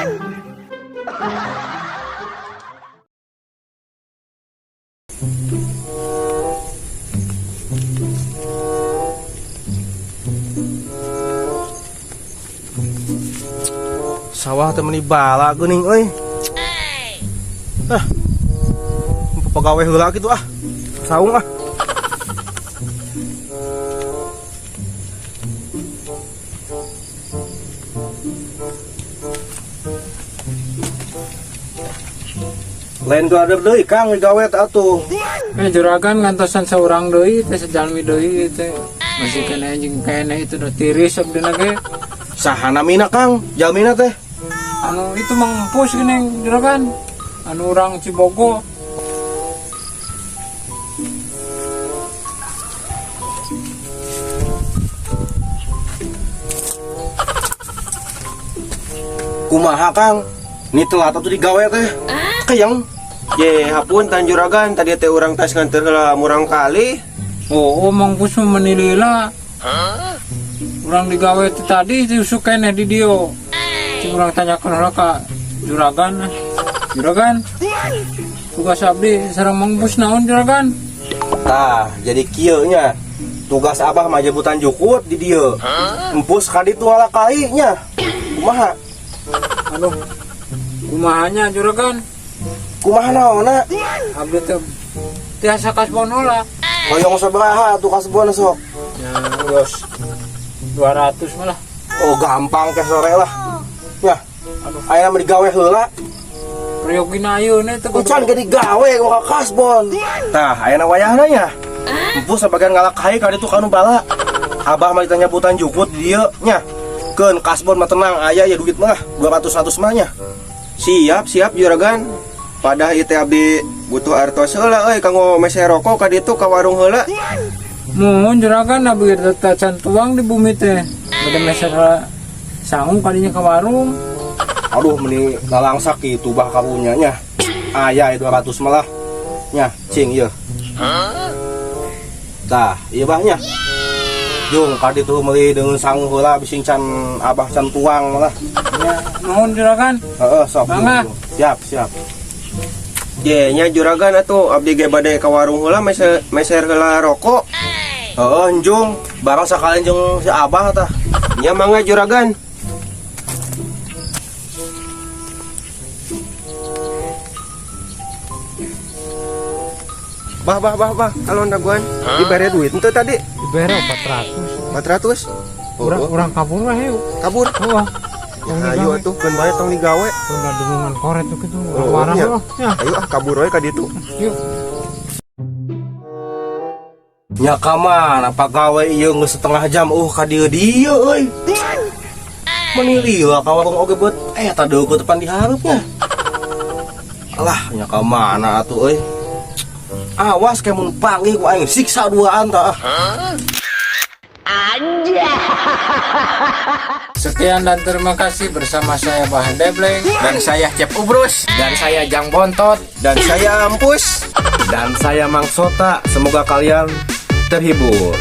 Sawah teh meuni bala geuning euy. Ah. Pagawe heula kitu ah. Saung ah. Lain ada deui Kang gawe teh atuh. Eh, juragan, ngantosan saurang deui teh, sajalmi deui teh. Masih kena anjing kena itu udah tiris abdina ge. Saha namina, Kang? Jalmina teh? Anu itu Mang Empus geuning, juragan. Anu urang Cibogo. Kumaha, Kang? Ini telat atuh digawe teh. Kayang. Ye, hapunten juragan, tadi teh urang tas nganter heula murangkalih. Oh, Mang Empus mah meuni lila. Urang digawe teh tadi diusuk keneh di dieu. Cing urang tanyakeun heula ka juragan. Juragan. Tugas abdi sareng Mang Empus naon, juragan? Tah, jadi kieu nya. Tugas abah mah jemputan jukut di dieu. Empus ka ditu ngala kai nya. Kumaha? Aduh. Kumahanya, juragan? Kumaha naonna? Abdi teh tiasa kasbon heula. Hoyong sabaraha atuh kasbon sok? Ya, geus 200 malah. Oh, gampang ke sore lah. Ya. Aduh. Ayeuna mah digawe heula. Priyogina ayeuna teh. Encan ge digawe ka kasbon. Tah, ayeuna wayahna nya. Empus sabagian ngala kai ka ditu kanu bala. Abah mah ditanya jukut di dieu nya. Keun kasbon mah tenang aya ya duit mah 200 100 mah nya. Siap, siap juragan. Padah ieu teh abdi butuh artos heula euy kanggo meser rokok ka ditu ka warung heula. Muhun, juragan, abdi teh can tuang di bumi teh. Bade meser sangu kadinya ka warung. Aduh, meni lalangsak kitu bah karunya nya. Aya 200 malah. Nya, cing ieu. Tah, ieu bah nya. Jung ka ditu meuli dengan sangu heula bising can abah can tuang malah. Ya, nuhun, juragan. Heeh, sok. Mangga. Jung. Siap, siap. Ye nya juragan atuh abdi ge bade ka warung heula meser meser heula rokok. Heeh, jung, barang sakalian jeung si abah tah. Nya mangga juragan. Bah bah bah bah, alon dagoan. Dibere duit henteu tadi? Dibere 400. 400. Oh, Urang oh. urang kabur lah yuk. Kabur. Oh. Ya, ayo atuh keun bae tong digawe. Udah dunungan koret tuh gitu. Oh, Warang nya. loh. Ya, Ayo ah kabur we ka ditu. Yuk. Nya ka mana pagawe ieu geus setengah jam ka dieu dieu euy. Meuni lila ka warung oge beut eta deukeut depan di hareupnya. Alah, nya ka mana atuh euy. Awas ke mun panggih ku aing siksa duaan tah. Sekian dan terima kasih bersama saya Bahan Debleng. Dan saya Cep Ubrus. Dan saya Jang Bontot. Dan saya Ampus. Dan saya Mang Sota, semoga kalian terhibur.